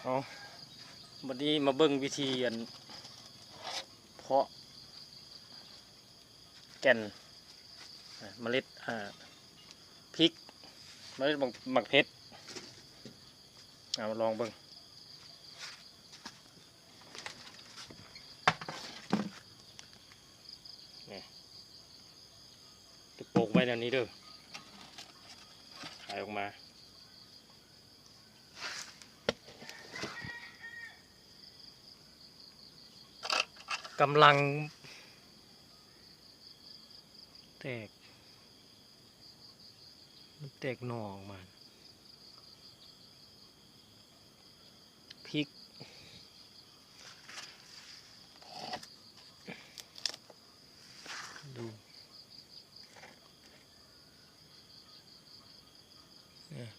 ເອົາ ບັດນີ້ມາເບິ່ງວິທີອັນ ເພາະແກ່ນ ເມລັດ ອ່າ ພິກ ເມລັດໝາກ ໝາກເຜັດ ເອົາ ລອງເບິ່ງ ນີ້ ຈະໂປກໄວ້ແນວນີ້ເດີ ຂາຍອອກມາ ກຳລັງແຕກ ມັນແຕກໜໍ່ອອກມາ.